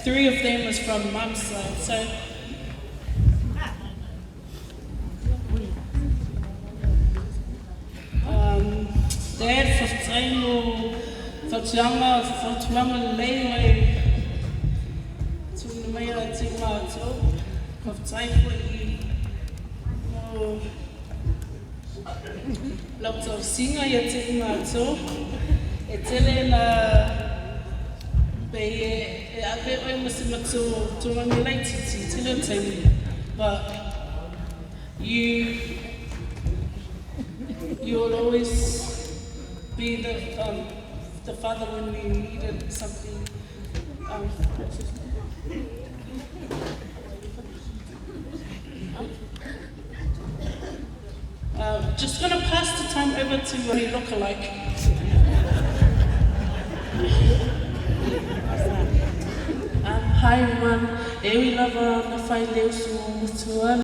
Three of them is from mum's side. So Dad, faafetai mo fautuaga, fautuaga lelei mai tuuina mai ia te matou. Faafetai foi mo lau tausiga ia te matou. E tele na pe e ave oe ma si matou tūnga laitiiti, tele o taimi. But you will always be the father when we needed something. Just gonna pass the time over to a lookalike. Hi everyone, e ui lava na whai leo su mutua.